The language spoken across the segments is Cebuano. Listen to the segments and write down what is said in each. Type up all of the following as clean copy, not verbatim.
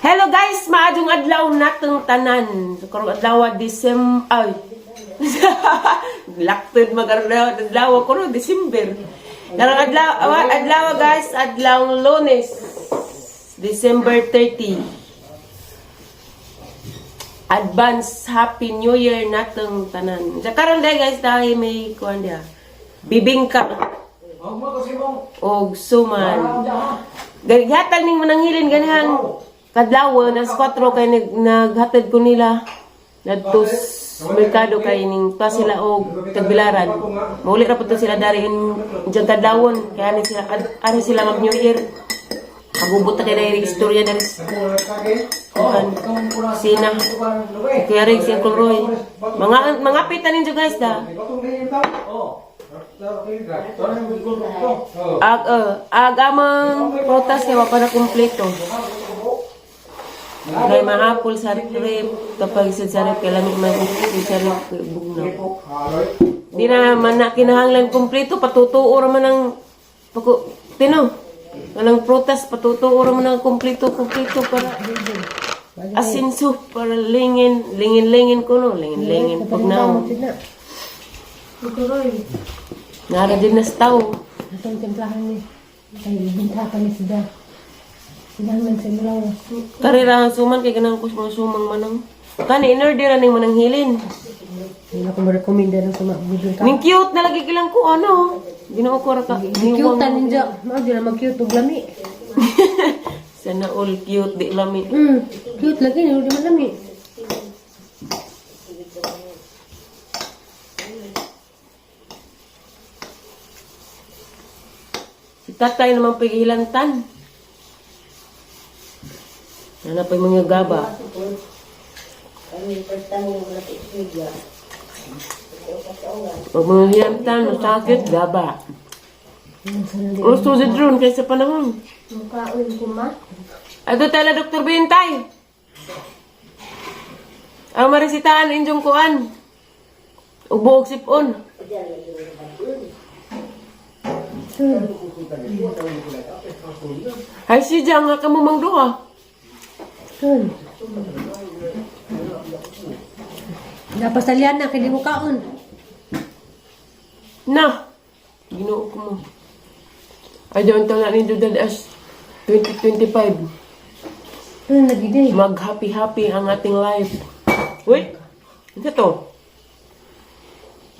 Hello guys, maadjong adlaw natong tanan. Karong adlaw December ay. Laktod magarlaw adlaw ko no December. Karong adlaw adlaw guys, adlaw Lunes. December 30. Advance Happy New Year natong tanan. Sa karon day guys, dahil may kuan dia. Bibingka og suman. Gani ning mananghilin ganihan kadlawon as 4 kay naghatid ko nila ngadto sa merkado kay ning pa sila og tagbilaran. Mauli ra pud to sila dari in diyang kadlawon kay ani sila ani sila mag New Year. Pagubot na kay dahil istorya diri sa kuan sina. Kuya Riggs, si Uncle Roy. Mga pita ninyo guys da. Ag amang prutas kay wa pa na kumpleto. Kay maapol sa rep, kapag sa rep, kay lami man sa rep, kay bugnaw. Di na man na kinahanglan kumpleto, patutuo ra man ang paku, tino. Kanang prutas, patutuo ra man ang kumpleto, kumpleto para asinso, para lingin, lingin-lingin ko no, lingin-lingin pag nao. Nara din na sa tao. Atong timplahan ni. Kay binta kami sida. Sinanglan sa mulaw. Karirahan suman kay ganang ko mga sumang manang. Kani in-order ra ning manang hilin. Hindi na ko ma-recommend na sa mga bibingka. Ning cute na lagi kilang ko ano. Ginoo ko ra ka. Cute ta ninyo. Mao di na mag-cute ug lami. Sana all cute di lami. Cute lagi ni di man lami. Si tatay naman paghilantan. Nana pa yung mga gaba. Pag mga hilantan, masakit, gaba. Gusto si drone kaysa panahon. Mukhaon ko ma. Ato tala Dr. Bintay. Ang maresitaan inyong kuan. Ubo og sipon. Ay si Jang nga kamo mang duha. Tun. Napasalyan na kay di mo kaon. Na. Ginoo ko mo. Ay doon taon na ninyo dad as 2025. Tun lagi di. Mag happy happy ang ating life. Uy, ano to?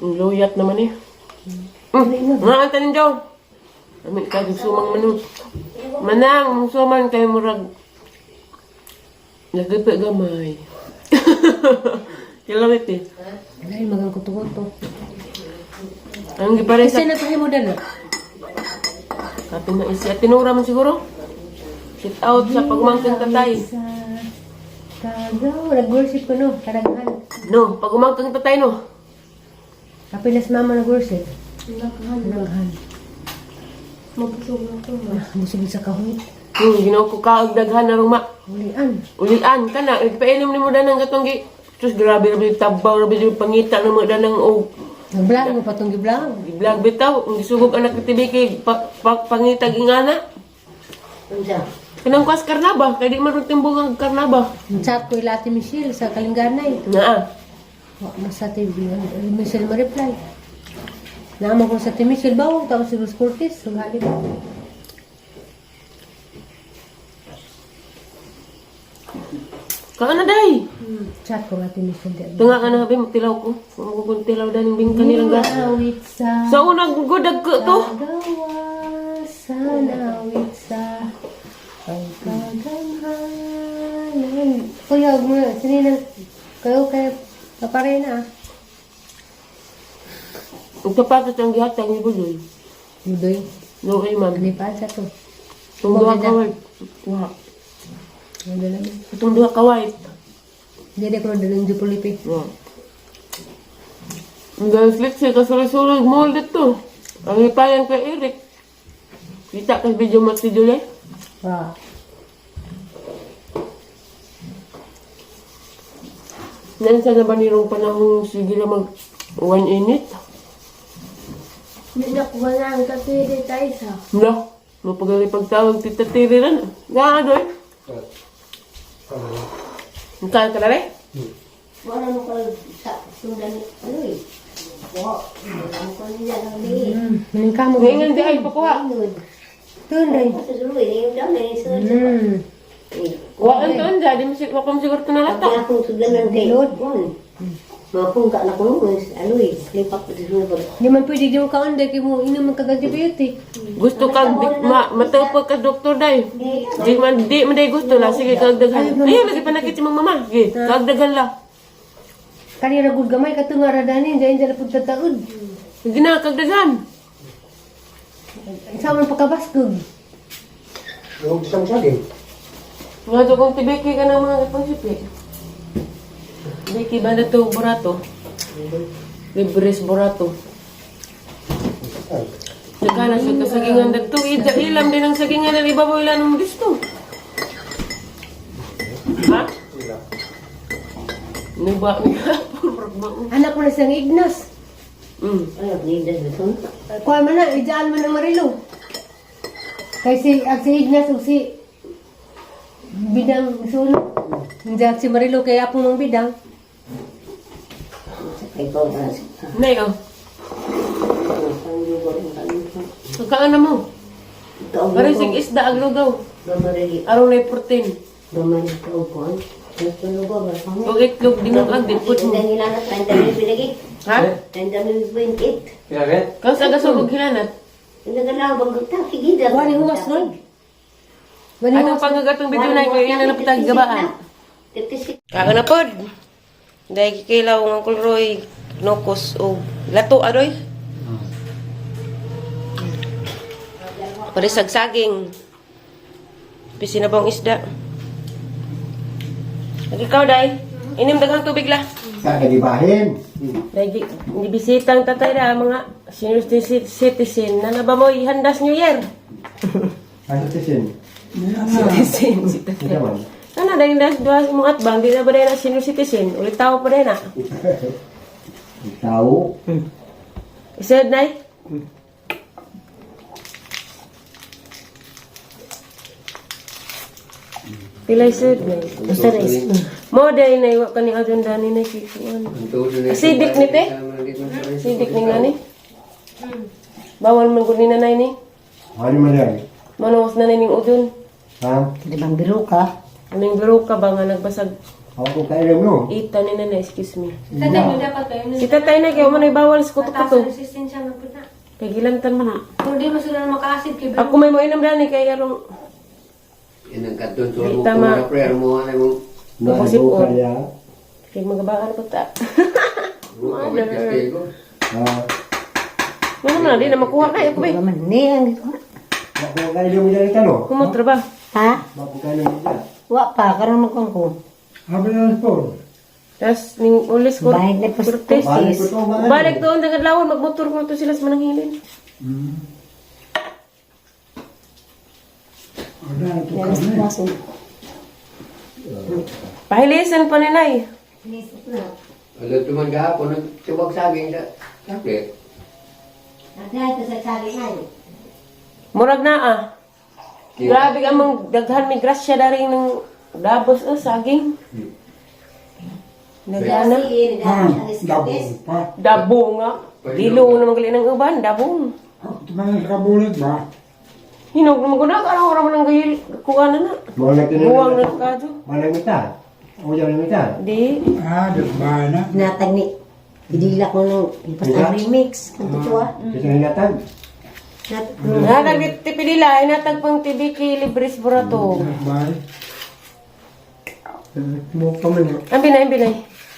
Ang luyat naman eh. Nga ang tanin daw. Amin ka sumang manong. Manang, suman kayo murag. Nagpipi gamay. Kilamit eh. Dahil magang kuto-kuto. Ang gipare sa Kasi nagpahimo dala. Kato na isi. At tinura man siguro. Sit out sa pagmangkang tatay. Sa kagaw, nag-worship ko no, karaghan. No, pagumangkang tatay no. Kapilas mama nag-worship. Naghan. Naghan. Mabusog na ko ma. Ah, busog sa kahoy. Ginawa ko kaag daghan na ruma. Ulian. Ulian ka na, nagpainom ni mo danang katong gi. Sus, grabe rabi tabaw, rabi yung pangita na mo danang og Nag-vlog mo patong gi-vlog. vlog bitaw, ang gisugog anak ni TV kay pa, pangita gingana. Kanang kuas karnaba, kay di man ron timbog ang karnaba. Chat ko ila Ate Michelle sa Kalinganay. Naa. Wa mas sa Ate Michelle mo reply. Naama ko sa Ate Michelle bawang tapos si Rose Cortez. Sugali ba? Kaan na day. Chat ko Ate Michelle di. Tunga ka na habi, tilaw ko. Kung tilaw daning bingka nilang gas. Awit sa Sa unang gudag ko to. kagawa sa nawit sa ang kagamhanan. Kuya, huwag mo na. Sinina. Kayo kay paparena. Ang sapatos ang gihatag ni Budoy. Budoy. No, ay ma'am. Ano pa sa to? Itong duha ka white. Duha. Ano lang. Itong duha ka white. Hindi ko na dalhin yung Pulipi. Yeah. Ang dahil slit siya, kasulay-sulay mall dito. Ang hipayan kay Eric. Kita ka video mo si Julie. Wow. Nansa na ba nirong panahon sige na mag one init? Hindi na ko na ang katiri tayo sa. No. Mapagali pagtawag tita Tiri rin. Nga doy. Mukha ka na rin? Wala mo ko sa sundan ano eh. Wa. Wala mo ko niya lang ni. Maning kamo. Ngayon di ay pakuha. Tunay. Sa suloy ni yung dami ni sunod. Wa ang tuon di mo siguro wa siguro tunalata. Ang akong sudlanan kay Lord. Mapungka na ko ano eh. Lipat ko sa sunod. Di man pwede di mo kaon dahil mo inom man kag antibiotic. Gusto kag ma matawag ka doktor day. Di man day gusto la sige kag daghan. Ay lagi panakit si mong mama. Sige, kag daghan la. Kanira gud gamay kato nga radani dahil dala pud tataod. Sige na kag daghan. Sa man pagkabaskog. Huwag sa saging. Nga to kung tibiki ka ng mga ipangsipi. Biki ba na to burato? Libres burato. Nagkana siya kasagingan dagto. Ida ilam din ang sagingan ng ibabaw ilan ang gusto. Ha? Nuba niya. Anak ko na siyang Ignas. Ano ni das betul. Kuha man na, ijaan man ang Marilo. Kay si, ang si Ignas ug si Bidang sulo. Nandiyan si Marilo kay apo mang bidang. Kay ko na. Nay, oh. Pagkaan na mo. Parang sig isda ang lugaw. Gamari Araw na protein. gamari ka ko. Gusto mo ba ba? Huwag itlog dinungag din pud mo. Ang hilanat ang dami pinagi. Ha? Ang dami 0.8. Kaya Kang sa gasog og hilanat. Ang nagalaw bang sige da. Wani huwas ron. Wani Atong huwas. pangagatong bitaw na kay ina na patag gabaan. 56. Kaon na pod. Dahil kikilaw ang Uncle Roy nokos og lato adoy. Parisag saging. Pisi na bang isda. Ikaw day. Inim daghang tubig la. Sa nagibahin. Dahil gibisita ang tatay na mga senior citizen na nabamoy handas New Year. Ano tisin? Citizen si tatay. Ito man. Ano dahil das duha mong atbang di na ba dahil na senior citizen ulit tao pa dahil na. Tao. Isod nay. Pila isod nay. Basta na is. Mo dahil nay wa kani adun dani nay kikuan. Sidik ni te. Sidik ni ngani. Bawal man gud ni nanay ni. Ano man yan? Manuwas na ning udon. Ha? Di bang biro ka? Aning biro ka ba nga nagbasag Ako kailan no? ita ni nanay, excuse me. Tatay mo dapat kayo. Si tatay na kay man ay bawal sa kuto-kuto. Resistensya man pud na. Kay gilantan man na. Kung di man sila makaasid kay Ako may moinom dani kay arong Yan ang katun sa Di mo tama. na prayer mo ano mo. Kapasip Nago ko. kaya. Kay magabaan pa ta. Mother. Ha? Ano man di na makuha kay ako be. Man ni ang ito. Ako kailan mo dyan ito? Kumutra ba? Ha? Ako kailan mo dyan. Wa pa karon man ko. Tas ning ulis ko. Balik na po sa Cortes. Balik ko to mga. Balik doon sa kadlawon magmotor ko to sila sa mananghilin. Nalas Pahilisan pa ni nay. Alam tuman gahapon nagtubag saging sa sakit. Nagay sa saging ay. Murag na ah. Grabe ka mang daghan may grasya dari ng dabos oh, saging. Nagana. pa. Dabong nga. Dilo naman gali ng uban, dabong. Tumalas ka bulit ba? Hinog naman ko na, araw araw man ang gayil, kuha na na. Mga nagtinan. Buwang na kado. Manang mita. Ako dyan mita. Di. Ah, di ba na? Natag ni Idila ko nung basta remix kan to ah. Kasi hinatag. Natag di tipidila, inatag pang tibiki libres burato. Bye. Mo pa man. Ambi na, ambi na.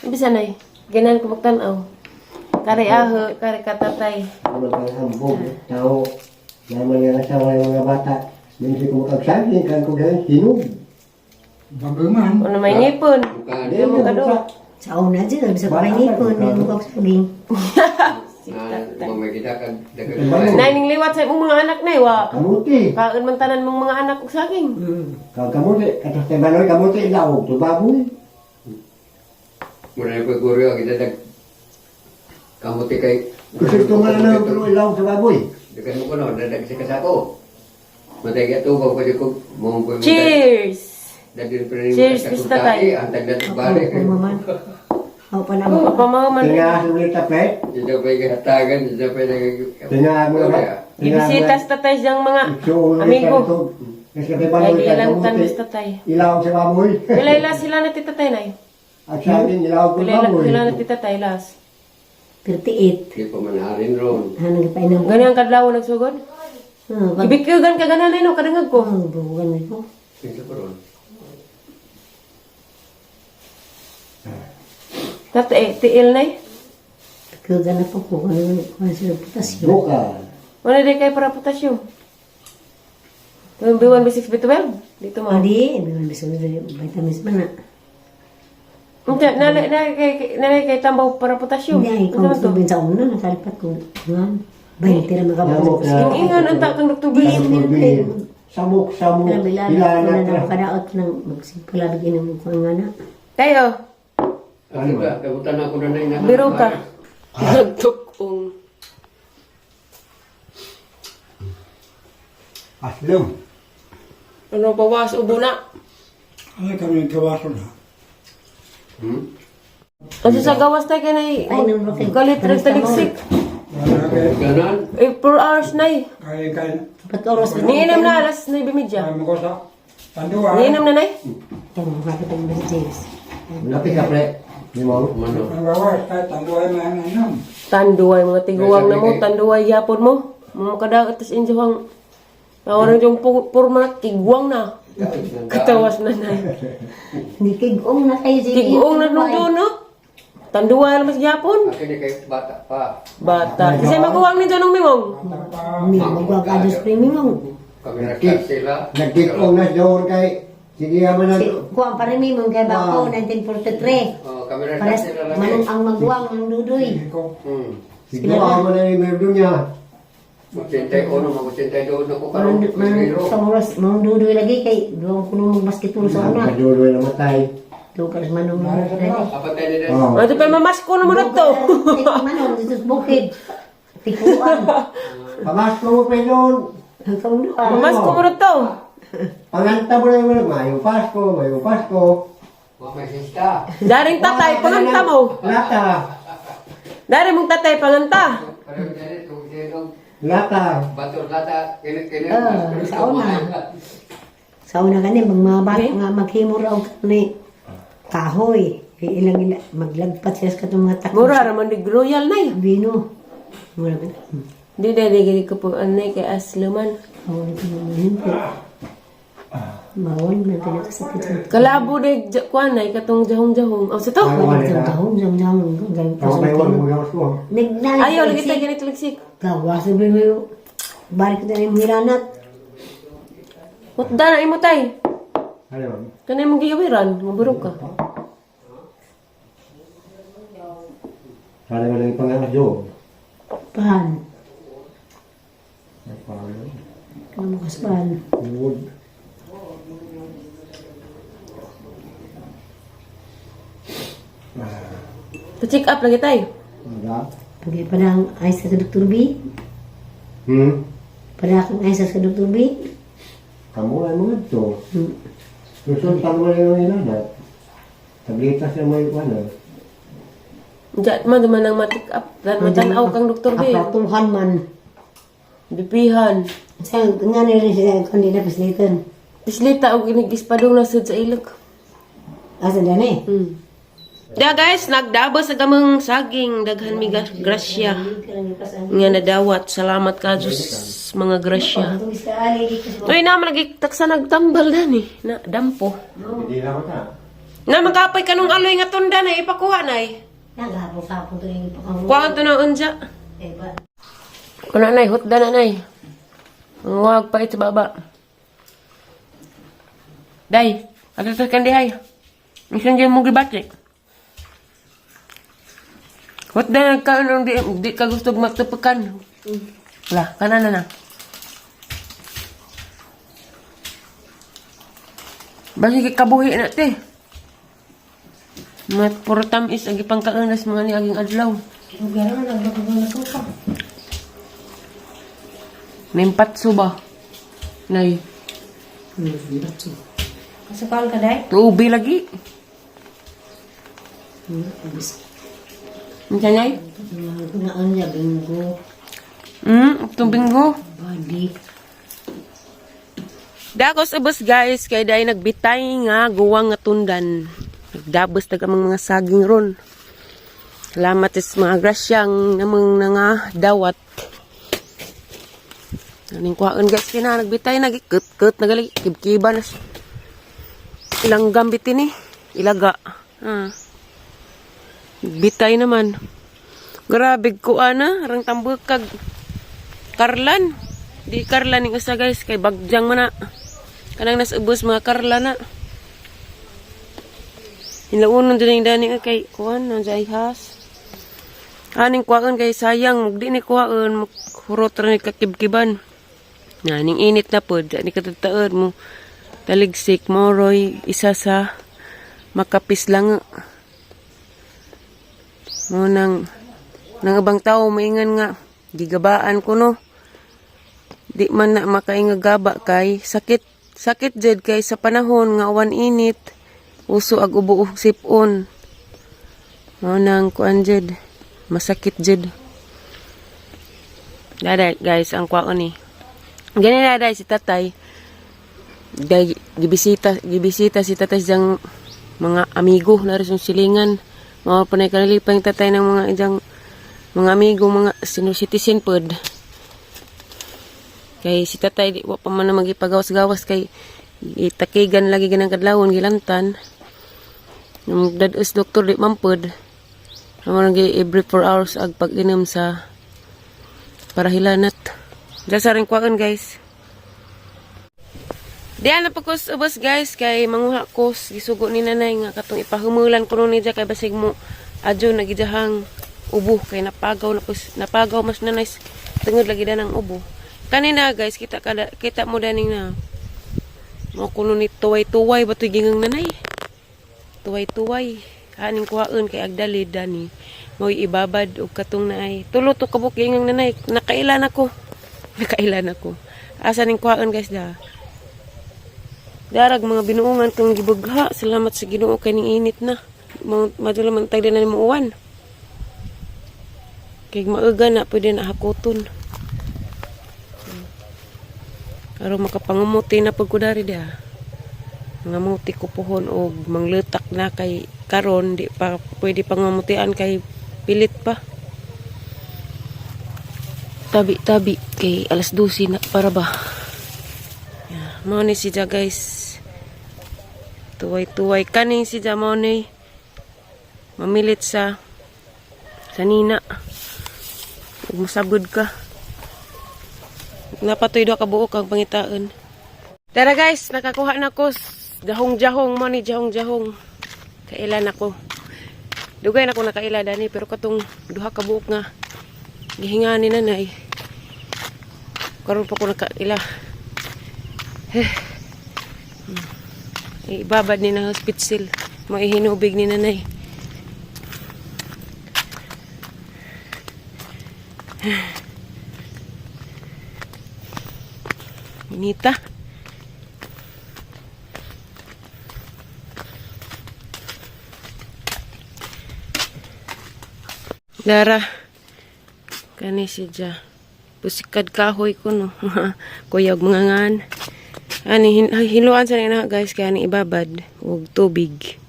Imbisa na. Ganan ko magtanaw. Kare aho, kare katatay. Ano man kang hambog. Tao. Naman nga asawa yung mga bata. Minsan ko makagsaging, kan ko ganyan, hinog. Bago man. Ano may ngipon. Bukan. Hindi mo kado. Sa una dyan, bisa pa ngipon, yung mukha saging. Na mo may kita kag dagan. Nay, ning liwat sa imong mga anak nay, wa. Kamuti. Kaon man tanan mong mga anak og saging. Kag kamuti. Katos tayo banoy, kamuti, ilaw. Tubaboy. Muna ko guro kita dag kamuti kay Gusto ko nga na pero ilaw sa baboy. Dagan mo ko no, dadag sa kasako. Matay ka tubag ko ko mo ko. Cheers! Dagin pa rin Cheers, sa Mr. tatay, Tay. ang tagdat balik. Pamaman. Ako pa na mo. Pamaman. Tinga sa ulit pre. Hindi pa hatagan, hindi pa Tinga mo na. Gibisita sa tatay siyang mga amigo. Ay, gilantan mo sa tatay. Ilaw sa baboy. Pilayla sila na tita tay nay. At sa akin, ilaw sa Pilayla baboy. sila na tita tay las. 38. Hindi pa manarin ron. Hanang ipainom. Ganyan ang kadlaw nagsugod. Ah, pag Ibikugan ka ganan no kadangag ko. Oh, buwan ko. Hindi pa ron. Tatay tiil nay. Kugan na po ko. Ano ko sila potassium. Buka. Wala di kay para potassium. B1, B6, B12. Dito mo. Adi, biwan bisa vitamins man na. Unta nalay nalay kay tambaw para potassium. Hindi ay Unsa kung man to? tubig sa una nakalipat ko. Nga, 20 ra Namok makabot. na. Yung ingon unta kang Dr. B. Samok, samok. Bila Bila na na. na kadaot nang magsigpalabig inom ko nga na. Tayo, Ano ba? Kabutan ako na na biro ka. Nagtukong. Aslong. Ano pawas ubo na. Ano kami kawaso na? Kasi sa gawas tayo kay nay. Ay, nung laki. Galit rin taligsik. Wala kay Ganon. Eh, 4 hours nay. kay kay Dapat oras na. Niinom na alas 9:30. kay mo ko sa tanduan. Niinom na nay. Yung mga kapatid mo James. Lapit ka pre. Di mo. Mano. Ang gawas kay tanduan na inom. Tanduay mga tiguang na mo, tanduay yapon mo. Mga kadagat tas inyo ang Nawaran yung purma na tigwang na. Katawas na nay. Hindi kigong na kayo sige. Tigong na nung doon, no? Tanduay mas yapon. Akin ni kay bata pa. Bata. Kasi maguwang ni Janong Mimong. Bata pa. Hindi magwagados premium. Kami na sila. Nagkikong na doon kay. Sige naman na. Si kuan pa rin mimong kay Bako 1943. Oh, kami na Para sila lagi. manong ang magwang ang dudoy. Ko. Sige mo na yung meron niya. 81, mag-82 na ko karon. Manong manong sa oras manong dudoy lagi kay duwang kuno magbasketball sa una. Kadulo na matay. Dukas manong Apat tayo nila. Oh. Ano pa mamasko na mo na to? Manong dito sa bukid. Tikuan. Pamasko mo pre noon. Ang kaunduan. Mamasko mo na to. Panganta mo na yung mga mayong Pasko, mayong Pasko. Wa may sista. Daring tatay, panganta mo. Lata. Daring mong tatay, panganta. Pareho dyan kung sino Lata. bato lata kini kini. Ah, sa una. Sa una gani mga bata nga maghimo raw ni kahoy. Kay ilang ila maglagpat siya sa katong mga takbo. Mura raman ni royal na Bino. Mura ba? Di dahil di ko po anay kay Asluman. Bawal ko naman po. Bawal na pinakasakit. Kalabo de kuan nay katong jahong-jahong. Oh, sa to. Jahong, jahong, jahong. Galing pa Ako sa pa iwan, kilo. magawas ko. Nagnalig. Ayaw lagi tayo ganito ligsik. Gawa sa mo. Balik ko na yung hiranat. Hutda na imo tay. Ano? Kanay mong gigawiran, maburog ka. Sana nga lang pangalas doon. Pan. Ay, paano? Ano kas pan? Wood. Pa-check up lagi tay. Wala. Pagay pa lang ay sa Dr. B. Hmm? Para akong ay sa Dr. B. Kamu ay mga ito. Hmm. Susunod mo na yung inanat. Tablitas na mo yung ano. Diyan man duman ang ma-check up. Dan matanaw kang doktor be. Apratuhan man. Bipihan. Sa nga nila siya kundi na paslitan. Islita og inigispadong na sud sa ilok. Asa dyan eh. Da guys, nagdabos sa gamang saging daghan mi grasya nga nadawat. Salamat ka Diyos mga grasya. Uy, na lagi taksa nagtambal na ni. Na dampo. Hindi na ako ta. Na magkapay kanong aloy nga tunda na ipakuha nay. Nagahapon-hapon to yung ipakang. Kuha to na unja. Eh ba? Kuna nay, hutda na nay. Ang wag pa ito baba. Day, ato sa kandihay. Isan dyan mong gibati. Hutda na ka nung di, di ka gusto magtupakan. Wala, kana na na. Basi kay kabuhi na te. Mga puro tamis ang gipangkaanas mga ni aging adlaw. Nimpatso ba? Nay. Hmm, batso. Kasukal ka day? Ubi lagi. Unsa nay? Naan niya, binggo. Itong binggo. Body. Dagos ubos guys, kay dahil nagbitay nga guwang nga tundan. Nagdabos tag amang mga saging ron. Salamat is mga grasyang namang nga dawat. Aning kuhaan guys kina nagbitay nagikut-kut nagali kibkiba na siya. Ilang gambit ini ilaga. Ah. Bitay naman. Grabe ko ana, rang tambukag Karlan. Di Karlan ning usa guys kay bagjang man na. Kanang nas ubos mga Karlan na. Hinaunon din yung dani kay kuan nang has. Aning kuan kay sayang mugdi ni kuan hurot ra ni kakibkiban. Na ning init na pod ni katataon mo taligsik moroy isa sa makapis lang. Mo nang nang ibang tao maingan nga gigabaan ko no. Di man na makainga gaba kay sakit sakit jed kay sa panahon nga awan init uso ag ubo ug sipon. Mao nang kuan jed masakit jed. Daday guys ang kuwaon ni. Gani daday si tatay. Day gibisita gibisita si tatay siyang mga amigo na rin silingan. Mao pa na kanalipang tatay ng mga ijang mga amigo mga senior citizen pod. Kay si tatay di wa pa man na magipagawas-gawas kay itakigan lagi ganang kadlawon gilantan. Nung dados doktor di man pod. Amo nang gi every 4 hours ag pag-inom sa para hilanat. Diyan sa rin kuwaon guys. Diyan na po ko sa ubos guys kay manguha ko gisugo ni nanay nga katong ipahumulan ko ni kay basig mo adyo nagidahang ubo kay napagaw na pus, napagaw mas nanay tungod lagi danang ubo. Kanina guys kita kada, kita mo daning na mo kuno ni tuway-tuway ba to'y gingang nanay. Tuway-tuway aning kuhaon kay agdali dani mo'y ibabad og katong naay tulo to kabuk gingang nanay nakailan ako nakailan ako asa ning kuhaon guys da. Darag mga binuungan kong gibugha. Salamat sa Ginoo kay ning init na. Madula man tagda na nimo uwan. Kay mauga na pwede na hakuton. Aron makapangumuti na pag ko dari da. Mga muti ko puhon og manglutak na kay karon di pa pwede pangumutian kay pilit pa. Tabi-tabi kay alas 12 na para ba. Yeah, mao ni siya guys. Tuway-tuway kaning si mao ni mamilit sa nina. Ug masabod ka. Napatoy do ka buok ang pangitaan. Tara guys, nakakuha na ko jahong-jahong mo ni jahong-jahong. Kailan ako. Dugay na ko nakaila dani pero katong duha ka buok nga gihinga ni nanay. Karon pa ko nakaila. Ibabad ni na hospital. Maihinubig ni nanay. Inita. Dara. Kani si Ja. Pusikad kahoy ko no. Kuyog mga ngan. Ani hiluan sa nina guys kay ani ibabad og tubig.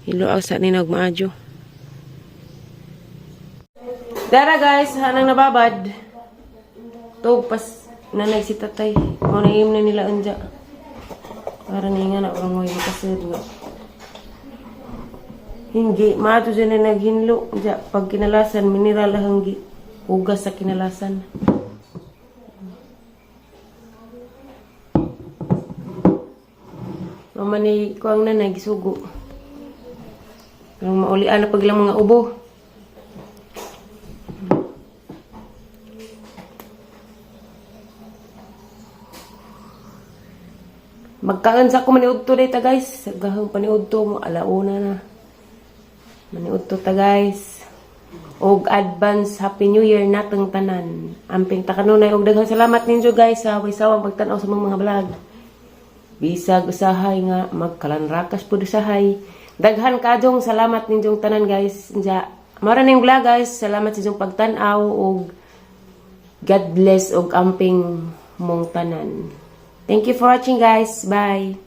Hiluan sa nina og maadyo. Dara guys, hanang nababad. Tug pas nanay si tatay. Mao na im na nila unja. Para ni nga na orang moy makasud nga. Hindi, maato dyan na naghinlo. Diya, pag kinalasan, mineral hanggi. Hugas sa kinalasan. Mama ni kuang nanay, gisugo. Ang maulian na pag ilang mga ubo. Magkaan sa ako maniudto data guys. Gahong paniudto mo alauna na. Maniudto ta guys. Og advance Happy New Year natong tanan. Amping ta kanunay og daghang salamat ninyo guys sa way sawang pagtan-aw sa mga vlog. Bisag usahay nga magkalanrakas pud usahay. Daghan kajong salamat ninyong tanan, guys. Nya mara ning vlog, guys. Salamat sa inyong pagtan-aw ug God bless og amping mong tanan. Thank you for watching, guys. Bye.